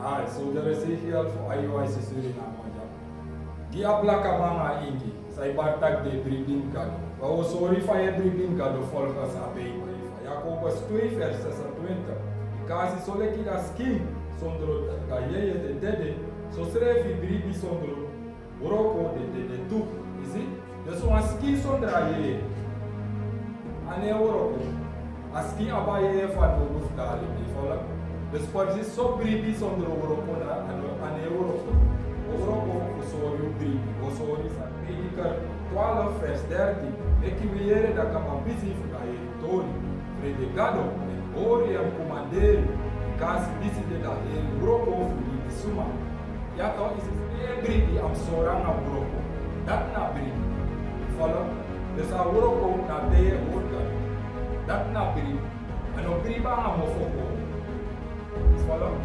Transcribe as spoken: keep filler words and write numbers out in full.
Ai, so de reseiki elfu ayo ai sisiri na maja. Gi a blakaman a ingi, sai bartak de bribi in Gado. Wa o sori fa ye bribi in Gado volgens a Bijbel. Fa Jacobus twee vers zesentwintig. Bikasi soleki da skin sondro da yeye de dede, so srefi bribi sondro wroko de dede tu. Isi? Dus wan skin sondro a yeye, a no e wroko. A skin abi a yeye fanowdu fu dali, yu e follow? Dus precies so bribi sondro wroko na, a no, a no e wroko. Wroko fu sori yu bribi, fu sori san. Prediker twaalf vers dertien. Meki wi yere da kaba bisi fu da heri tori. Frede Gado, èn hori en komanderi. Bikasi disi de da heri wroko fu libisuma. Ya toch, isi, e bribi a mus sori nanga wroko. Dati na bribi. Follow? Dus a wroko na te yu e hori Gado. Dati na bribi. A no bribi nanga mofo go. Follow?